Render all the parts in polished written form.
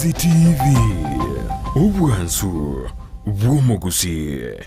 CTV, obwansu bw'omogusii.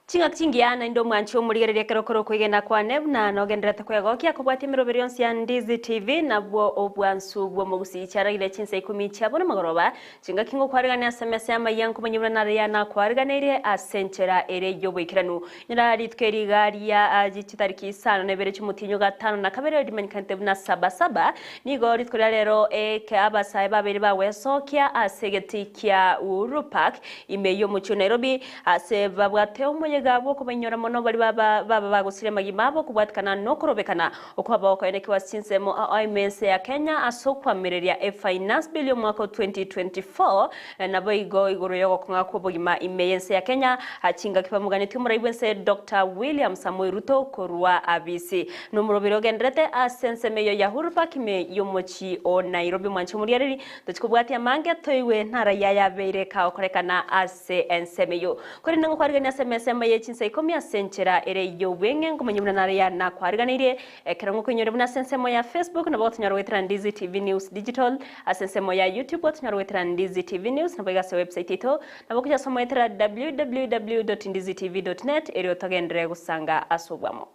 Ching'aki chingiya naende omwanchi omorigereria ekero okore okwegena kwane buna nogendererete kwegokia kobwatia emeroberi yonsi ya Ndizi TV nabwo obwansu bw'omogusii chiaragire chinsa ikomi chia bono magoroba chingaki ngokwarigania ase emesa y'amayia nkomanya buna nare nakwariganirie ase enchera ere y'oboikeranu Nyora rituko eri iga ria chitariki isano na ibere chi'omotienyi o gatano na kabere rimanyekanete buna Saba Saba, nigo rituko ria rero eke abasae babere bagwesokia ase egetii kia Uhuru Park ime y'omochie o Nairobi ase babwate omoyega bw'okobainyora mono baria baba baba bagosiria amagima abo kobwatikana nokorobekana okwaba gokoenekiwa ase chinsemo ao ime ense ya Kenya ase okoamereria eFinance Bill y'omwaka o 2024 Naboigo igoro y'ogokong'a kw'obogima ime y'ense ya Kenya, chingaki bamoganetie omorai bw'ense Doctor William Samoei Ruto korwa abisi. Nomoroberi ogenderete ase ensemo eyio ya Uhuru Park ime y'omochie o Nairobi. Mwanche omorigereri, tochi kobwatia amange toigwe naraia yabeire kagokorekana ase ensemo eyio. Korende ngokwarigania ase emesa emo ye chinsa ikomi ase enchera ere y'obweng'e nkomanya buna naraia nakwariganeirie Ekero ngokoinyora buna ase ensemo ya Facebook nabo gotonyora goetera Ndizi TV News Digital, ase ensemo ya YouTube gotonyora goetera Ndizi TV News, naboigo ase website yaito nabo ogocha ase omoetera www.ndizitv.net erio togenderere gosanga ase obwamo.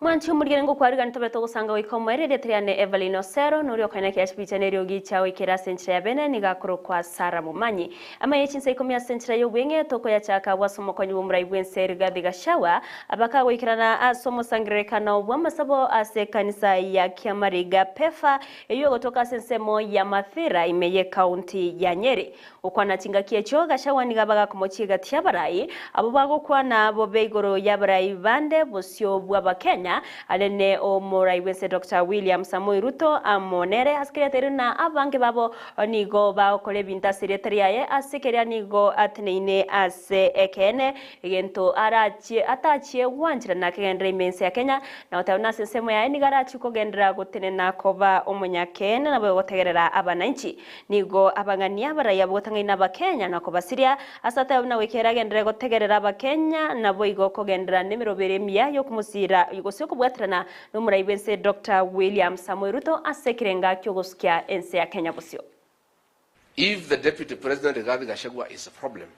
Mwanche omorigere ngokwarigani tobe togosanga goika omoerio erieta riane Evelyn Osero noria okoina kiache picha neriogi chia goikera ase enchera ya bene nigo akorokwa Sarah Momanyi. Amaya chinsa ikomi ase enchera y'obweng'e tokoyachaka abwo ase omokonyi bw'omorai bw'ense Rigathi Gachagua abakagoikerana ase omosangererekano bw'amasabo ase ekanisa ya Kiamariga Pefa eyio egotoka ase ensemo ya Mathira ime y'ecounty ya Nyeri. Gokwana chingaki echio, Gachagua nigo abagakomochia egati y'abarai, abwo bagokwana bobe igoro y'abarai bande bosio bw'Abakenya, are ne omorai bw'ense Doctor William Samoei Ruto amo nere ase keria ateire na abange babo nigo bagokora ebinto ase erieta riaye ase keria nigo ateneine ase ekeene egento arachie atachie gwancherana kegenderere ime ense ya Kenya na goteba buna ase ensemo yaye nigo arachie kogenderera gotenena koba omonyakeene naboigo gotegerera abananchi. Nigo abang'ani abaraiyo abogotang'aina Abakenya na kobasiria, ase atebe buna goika ere agenderere gotegerera Abakenya, naboigo kogenderera nemeroberi emiya y'okomosiira gose okobwaterana nomorai bw'ense Doctor William Samoei Ruto ase ekerenga ki'ogosukia ense ya Kenya bosio. If the Deputy President Rigathi Gachagua is a problem,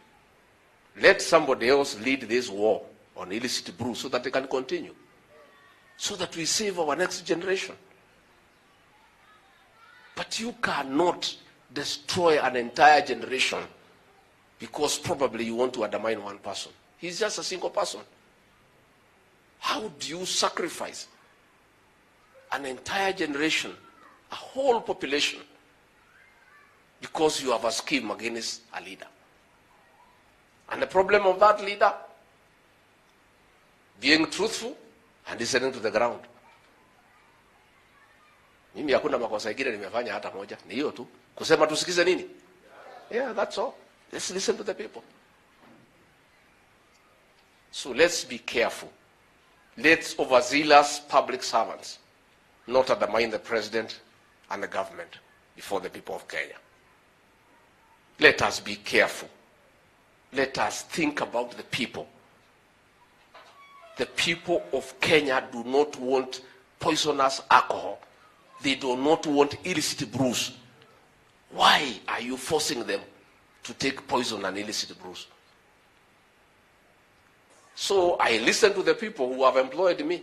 let somebody else lead this war on illicit brew so that it can continue, so that we save our next generation. But you cannot destroy an entire generation because probably you want to undermine one person. He's just a single person. How do you sacrifice an entire generation, a whole population, because you have a scheme against a leader? And the problem of that leader, being truthful and listening to the ground. Mimi hakuna makosa ingine nimefanya hata moja, ni hiyo tu, kusema tusikize nini? Yeah, that's all. Let's listen to the people. So let's be careful. Let's overzealous public servants not undermine the president and the government before the people of Kenya. Let us be careful. Let us think about the people. The people of Kenya do not want poisonous alcohol. They do not want illicit brews. Why are you forcing them to take poison and illicit brews? So I listen to the people who have employed me.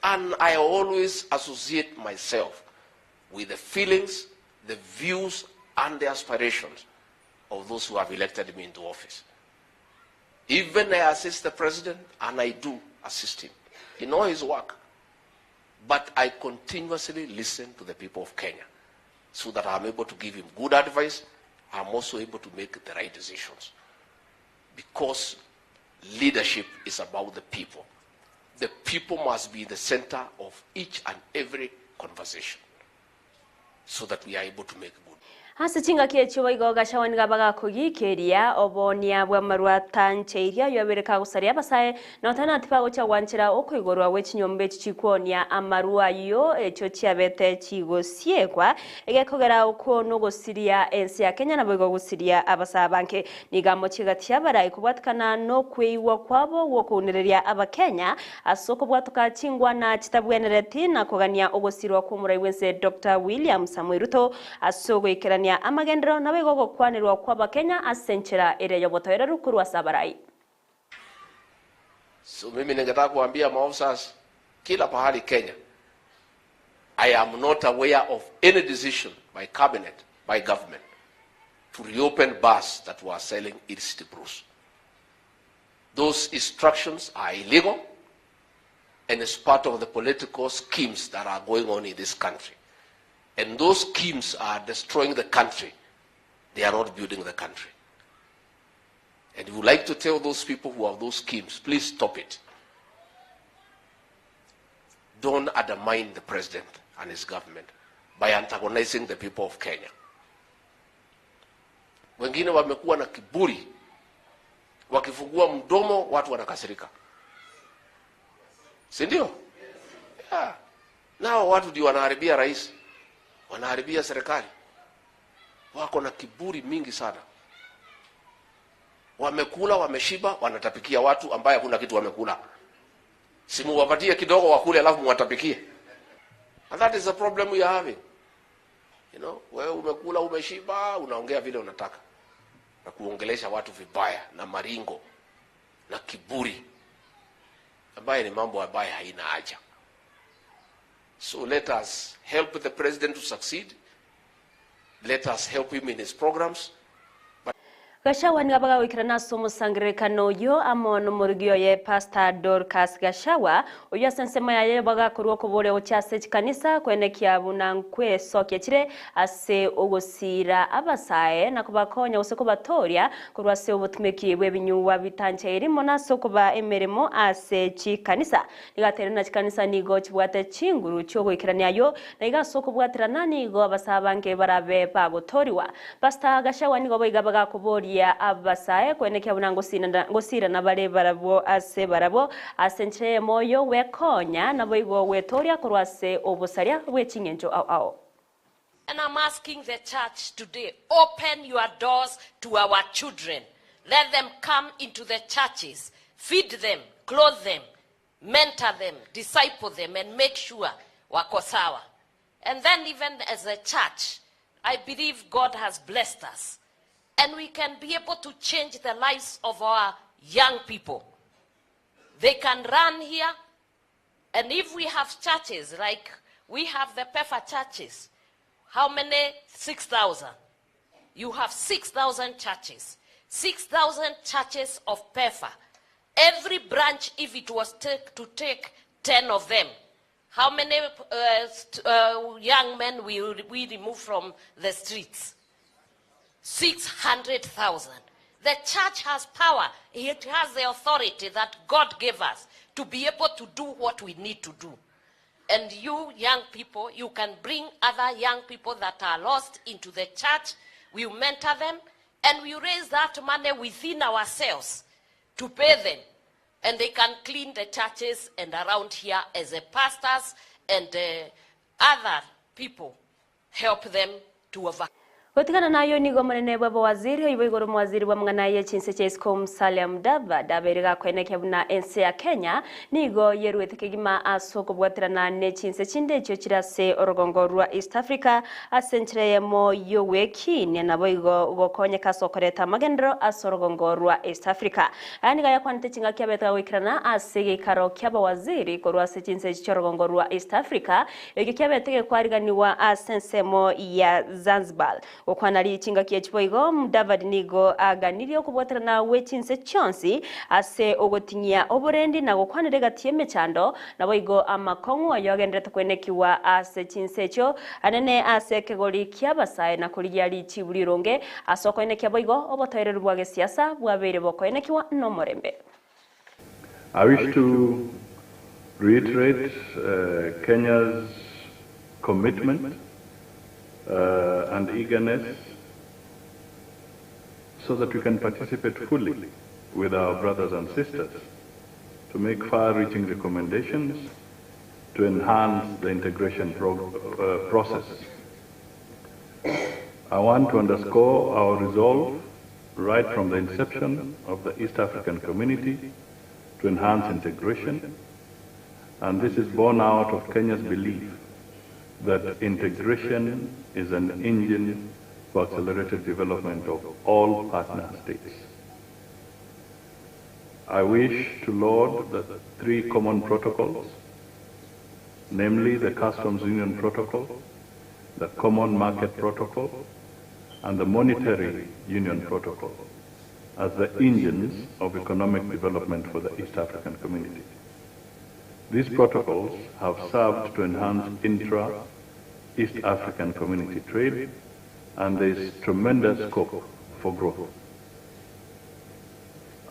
And I always associate myself with the feelings, the views, and the aspirations of those who have elected me into office. Even I assist the president, and I do assist him in all his work. But I continuously listen to the people of Kenya so that I'm able to give him good advice. I'm also able to make the right decisions. Because leadership is about the people. The people must be in the center of each and every conversation so that we are able to make good. Ase chingaki echio boigo Gachagua nigo abagakogikeria oboonia bw'amarwa atancheirie ayio abere kagosaria abasae, na otari na tibagochia gwanchera okoigorwa gwe chinyomba echi chikwonia amarwa ayio echio chiabete chigosiekwa, egekogera okwo nogosiria ense ya Kenya naboigo gosiria abasae abange. Nigo amochie gati y'abarai kobwatikana nokweigwa kwabo gw'okounereria Abakenya ase okobwatoka chingwana chitabwenereti na kogania ogosirwa kw'omorai bw'ense Doctor William Samoei Ruto ase ogoikerania amagenderero naboigo ogokwanerwa kw'Abakenya ase enchera ere y'obotoereru korwa ase abarai. So mimi ningetaka kuambia maofisas kila pahali Kenya, I am not aware of any decision by cabinet, by government to reopen bars that were selling illicit brews. Those instructions are illegal and is part of the political schemes that are going on in this country. And those schemes are destroying the country. They are not building the country. And we would like to tell those people who have those schemes, please stop it. Don't undermine the president and his government by antagonizing the people of Kenya. Wengine wamekuwa na kiburi, wakifungua mdomo watu wanakasirika, si ndio? Yeah. Nao watu ndio wanaharibia rais, wanaharibia serikali, wako na kiburi mingi sana. Wamekula, wameshiba, wanatapikia watu ambaye hakuna kitu wamekula. Simuwapatie kidogo wakule, alafu muwatapikie. And that is the problem we are having. You know, wewe umekula umeshiba, unaongea vile unataka na kuongelesha watu vibaya na maringo na kiburi, ambaye ni mambo ambaye haina haja. So let us help the president to succeed. Let us help him in his programs. Gachagua nigo bagagoikerana ase omosangererekano oyio amo nomorogi oye Pastor Dorcas Gachagua oyio ase ensemo yaye bagakorwa okoboria gochia ase chikanisa kwenekia buna nkwesokia chire ase ogosira abasae na kobakonya gose kobatoria korwa ase obotumeki bw'ebinyugwa bitanchairi mono ase okoba emeremo ase chikanisa. Nigo ateire buna chikanisa nigo chibwate chinguru chiogoikerania ayio na iga ase okobwaterana nigo abasae abange barabe bagotooriwa. Pastor Gachagua nigo boigo bagakoboria abasae koenekia buna ngosirana bare barabwo ase barabwo ase enchera eyemo y'ogwekonya naboigo gwetooria korwa ase obosaria bwe ching'encho ao ao. And I'm asking the church today, open your doors to our children. Let them come into the churches. Feed them, clothe them, mentor them, disciple them, and make sure wako sawa. And then even as a church, I believe God has blessed us. And we can be able to change the lives of our young people. They can run here. And if we have churches, like we have the PEFA churches, how many? 6,000. You have 6,000 churches. 6,000 churches of PEFA. Every branch, if it was take, to take 10 of them, how many young men will we remove from the streets? 600,000. The church has power. It has the authority that God gave us to be able to do what we need to do. And you young people, you can bring other young people that are lost into the church. We mentor them and we raise that money within ourselves to pay them. And they can clean the churches and around here as a pastors and other people help them to overcome. Gotigana nayo nigo omonene bw'abawaziri oibo igoro omowaziri bw'amang'ana ye chinse chia isiko Musalia Mudavadi abeire gakoenekia buna ense ya Kenya nigo yeruete kegima ase okobwaterana ne chinse chinde echio chire ase orogongo rwa East Africa ase enchera eyemo y'ogwekiinia naboigo gokonyeka ase okoreta amagenderero ase orogongo rwa East Africa. Aya nigo ayakwanete chingaki abete gagoikerana ase egeikaro ki'abawaziri korwa ase chinse echi chi'orogongo rwa East Africa, ekio kiabete gekwariganigwa ase ensemo ya Zanzibar. Gokwana chingaki echi boigo, Mudavadi nigo aganirie okobwaterana gwe chinse chionsi ase ogotinyia oborendi na gokwanera egati y'emechando, naboigo amakong'u ayogenderete kwenekigwa ase chinse echio anene ase ekegori ki'abasae na korigia richibu rironge ase okoenekia boigo obotoereru bwa gesiasa bwabeire bokoenekigwa nomorembe. I wish to reiterate Kenya's commitment and eagerness so that we can participate fully with our brothers and sisters to make far-reaching recommendations to enhance the integration process. I want to underscore our resolve right from the inception of the East African Community to enhance integration, and this is born out of Kenya's belief that integration is an engine for accelerated development of all partner states. I wish to laud the three common protocols, namely the Customs Union Protocol, the Common Market Protocol, and the Monetary Union Protocol as the engines of economic development for the East African community. These protocols have served to enhance intra-East African community trade, and there is tremendous scope for growth.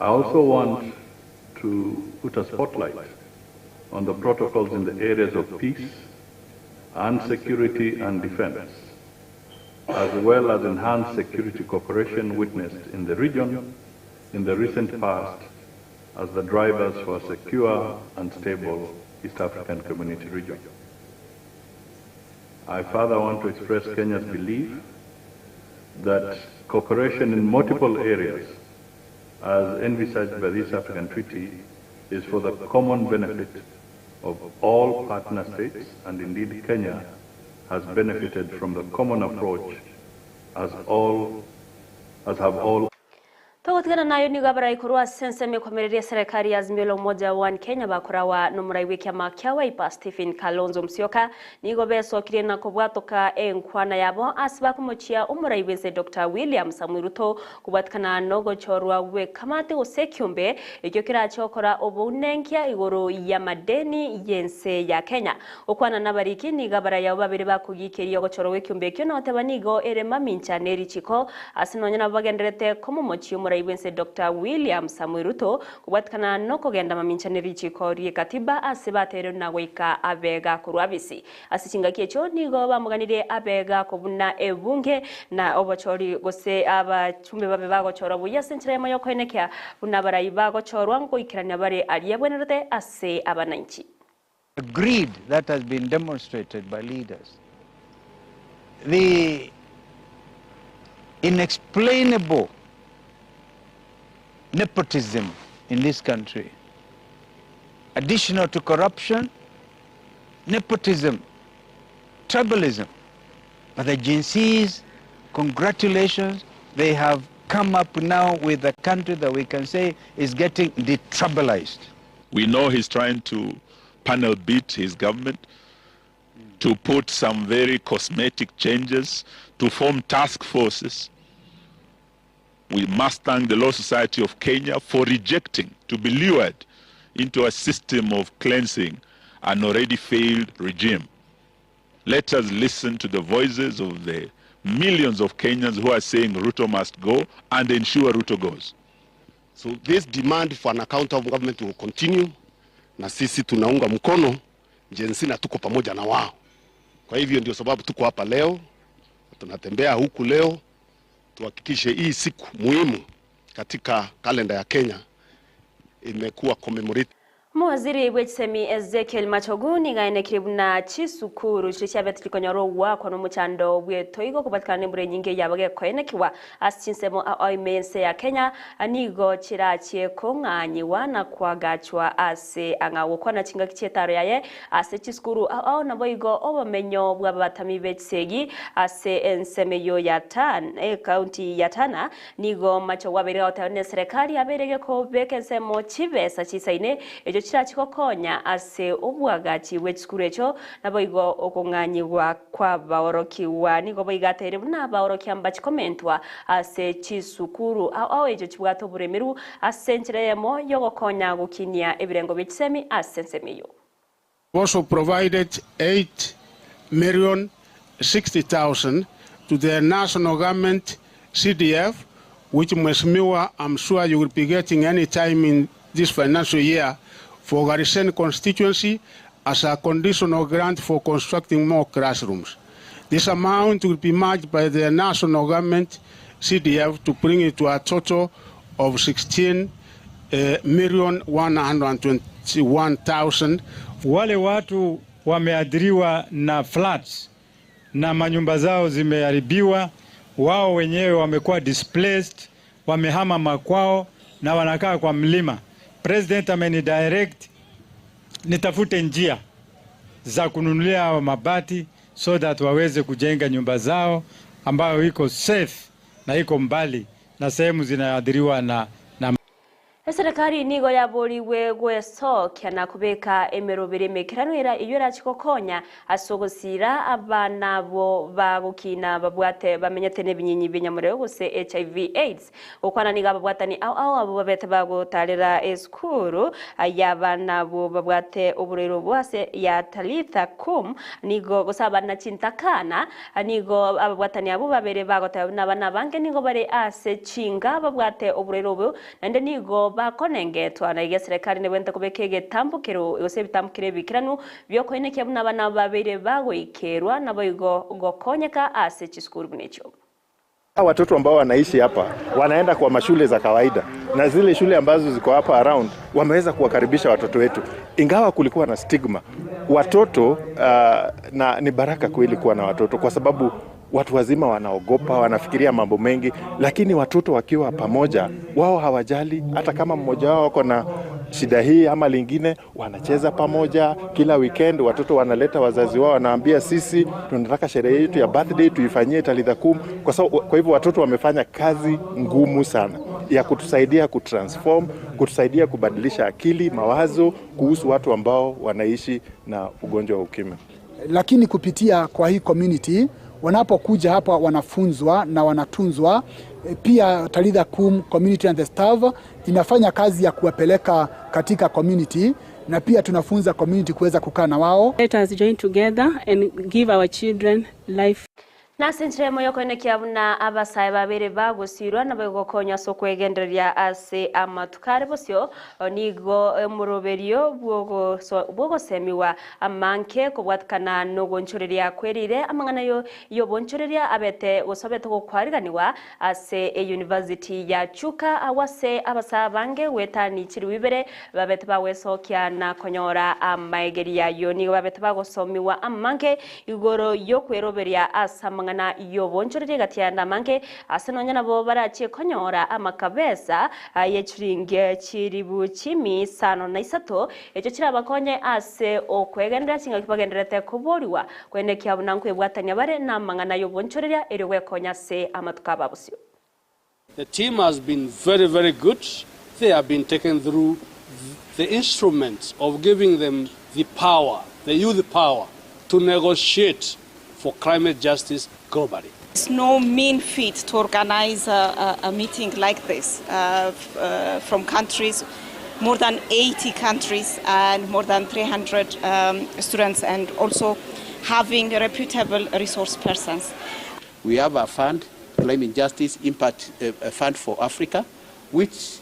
I also want to put a spotlight on the protocols in the areas of peace and security and defense, as well as enhanced security cooperation witnessed in the region in the recent past as the drivers for a secure and stable East African Community region. I further want to express Kenya's belief that cooperation in multiple areas, as envisaged by the East African Treaty, is for the common benefit of all partner states, and indeed Kenya has benefited from the common approach as have all. Togotigana nayo nigo abarai korwa ase ensemo ekomereria eserekari ya Azimio la Umoja One Kenya bakorawa nomorai bw'ekiama kia Wiper Stephen Kalonzo Musyoka nigo besokirie na kobwatoka enkwana yabo ase bakomochia omorai bwense Dr William Samoei Ruto kobwatikana nogochorwa gw'ekamati gose ekiombe ekio kerache gokora obounenkia igoro y'amadeni y'ense ya Kenya. Gokwana nabariki nigo abarai abo babere bakogikeria ogochorwa gw'ekiombe ekio na goteba nigo ere mamincha ne richiko ase nonya nabo bagendererete komomochia omorai bwense Doctor William Samoei Ruto kobwatikana nokogenda mamincha ne richiko rie katiba ase bateire na goika abega korwa abisi. Ase chingaki echio nigo bamoganirie abega kobuna ebunge na obochori gose abachumbe babe bagochorwa buya ase enchera eyemo yokoenekia buna abarai bagochorwa ngoikerania bare aria abwenerete ase abananchi. The greed that has been demonstrated by leaders, the inexplainable nepotism in this country, additional to corruption, nepotism, tribalism. But the Gen Zs, congratulations, they have come up now with a country that we can say is getting detribalized. We know he's trying to panel beat his government, to put some very cosmetic changes, to form task forces. We must thank the Law Society of Kenya for rejecting to be lured into a system of cleansing an already failed regime. Let us listen to the voices of the millions of Kenyans who are saying Ruto must go and ensure Ruto goes. So this demand for an accountable government will continue, na sisi tunaunga mkono Gen Z na tuko pamoja na wao. Kwa hivyo ndio sababu tuko hapa leo, tunatembea huku leo tuhakikishe hii siku muhimu katika kalenda ya Kenya imekuwa commemorate. Omowaziri bw'echisemi Ezekiel Machogu nigo aenekire buna chisukuru chiria chiabete chikonyora ogwakwa nomochando bw'etoigo kobatikana nembura enyinge yabo gekoenekiwa ase chinsemo ao ime y'ense ya Kenya nigo chirachie kong'anyiwa na kwagachwa ase ang'a gokwana chingaki chi'etaro yaye ase chisukuru ao ao naboigo obomenyo bw'abatami b'echisegi ase ensemo eyio ya Tana ekaunti ya Tana nigo Machogu abeire gagoteba buna eserekari yabeire gekobeka ensemo chibesa chisaine echio chirachi gokonya ase obwagachi bwe chisukuru echo naboigo okong'anyigwa kw'abaorokigwa. Nigo boigo ateire buna abaorokia mbachi komentwa ase chisukuru ao ao echo chibwate oboremeru ase enchera eyemo y'ogokonya gokinia ebirengo bie chisemi ase ensemo eyio. Also provided 8,060,000 to the national government CDF which Mheshimiwa I'm sure you will be getting any time in this financial year for Garisen constituency as a conditional grant for constructing more classrooms. This amount will be matched by the national government CDF to bring it to a total of 16,121,000. Wale watu wameathiriwa na floods na manyumba zao zimeharibiwa, wao wenyewe wamekuwa displaced, wamehama makwao na wanakaa kwa mlima. President amenidirect nitafute njia za kununulia hawa mabati so that waweze kujenga nyumba zao ambayo iko safe na iko mbali na sehemu zinaadhiriwa na, na Eserekari nigo yaborigwe gwesokia na kobeka emeroberi emekeranu era eyio erache gokonya ase ogosiira abana abwo bagokina babwate bamenyete nebinyinyi bia nyamorero gose HIV Aids. Gokwana nigo ababwatani ao ao abwo babete bagotarera esukuru y'abana abwo babwate oborwaire obwo ase ya Talitha Kum nigo gose abana chintakana nigo ababwatani abwo babere bagoteba buna abana abange nigo bare ase chinga babwate oborwaire obo naende nigo bakonengetwa na iga eserekari nebwenerete kobeka egetambokero gose ebitambokero ebikeranu biokoenekia buna abana abwo babeire bagoikerwa naboigo gokonyeka ase chisukuru buna echio. Watoto ambao wanaishi hapa wanaenda kwa mashule za kawaida na zile shule ambazo ziko hapa around wameweza kuwakaribisha watoto wetu, ingawa kulikuwa na stigma watoto uh, na ni baraka kweli kuwa na watoto kwa sababu watu wazima wanaogopa, wanafikiria mambo mengi, lakini watoto wakiwa pamoja, wao hawajali hata kama mmoja wao wako na shida hii ama lingine, wanacheza pamoja kila weekend. Watoto wanaleta wazazi wao, wanaambia sisi tunataka sherehe yetu ya birthday tuifanyie Talitha Kum. Kwa sababu, kwa hivyo watoto wamefanya kazi ngumu sana ya kutusaidia kutransform, kutusaidia kubadilisha akili, mawazo kuhusu watu ambao wanaishi na ugonjwa wa ukimwi. Lakini kupitia kwa hii community wanapokuja hapa wanafunzwa na wanatunzwa. Pia Talitha Kum Community and the staff inafanya kazi ya kuwapeleka katika community na pia tunafunza community kuweza kukaa na wao. Let us join together and give our children life. Na ase enchera eyemo y'okoenekia buna abasae babere bagosiirwa naboigo gokonywa ase okwegendereria ase amatuko are bosio, nigo omoroberio bw'ogosemiwa amange kobwatikana nogonchoreria kwerire amang'ana y'obonchoreria abete gose abete gokwariganigwa ase eyunivasiti ya Chuka agwo ase abasae abange goetania chilifu ibere babete bagwesokia na konyora amaegerio ayio. Nigo babete bagosomiwa amange Igoro y'okweroberia ase amang'ana y'obonchoreria egati y'ayande amange, ase nonya nabo barachie konyora amakabesa ye chiringi chilifu chimi isano na isato, echio chirabakonye ase okwegendereria chingaki bagendererete koborigwa koenekia buna nkwebwatania bare namang'ana y'obonchoreria erio gwekonya ase amatuko abo abosio. The team has been very, very good. They have been taken through the instruments of giving them the power, the youth power, to negotiate for climate justice globally. It's no mean feat to organize a, a, a meeting like this uh, uh, from countries, more than 80 countries and more than 300 um, students and also having reputable resource persons. We have a fund, Climate Justice Impact uh, Fund for Africa, which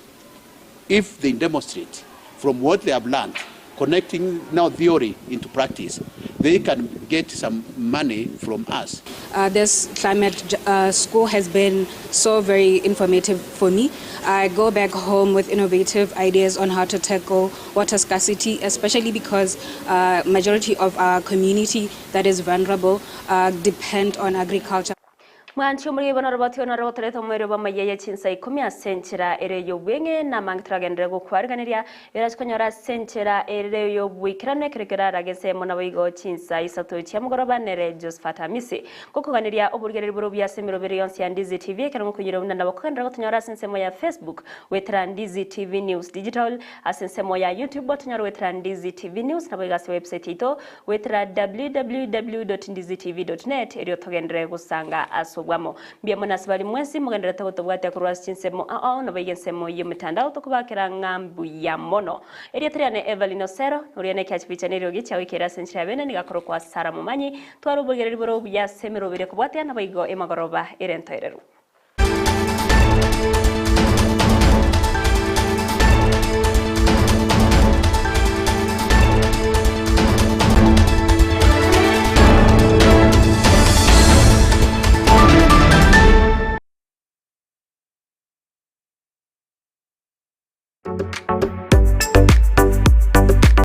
if they demonstrate from what they have learned, connecting now theory into practice, they can get some money from us. Uh, this climate uh, school has been so very informative for me. I go back home with innovative ideas on how to tackle water scarcity, especially because uh, majority of our community that is vulnerable uh, depend on agriculture. Mwanchi omorige bono oroboti ono rogotoreta omoerio bw'amayia ye chinsa ikomi ase enchera ere y'obweng'e, na amange toragenderere gokwariganeria, erache konyora ase enchera ere y'oboikeranu ekero kerarage ensemo naboigo chinsa isato chia mogoroba nere Josephat Amisi. Ngokoganeria oborigereria bore obuya ase emeroberi yonsi ya Ndizi TV ekero ngokoinyora buna nabo kogenderera gotonyora ase ensemo ya Facebook goetera Ndizi TV News Digital, ase ensemo ya YouTube otonyore goetera Ndizi TV News naboigo ase website yaito Goetera www.ndizitv.net erio togenderere gosanga ase obwamo. Mbuya mono ase baria mwensi mogendererete gotobwatia korwa ase chinsemo ao ao naboigo ensemo y'emetandao tokobakera ng'a mbuya mono. Erieta riane Evelyn Osero, noria nekia chibicha na eriogi chiagoikeire ase enchera ya bene nigo akorokwa Sarah Momanyi. Twara oboigereri bore obuya ase emeroberi ekobwatia naboigo emagoroba ere entoereru.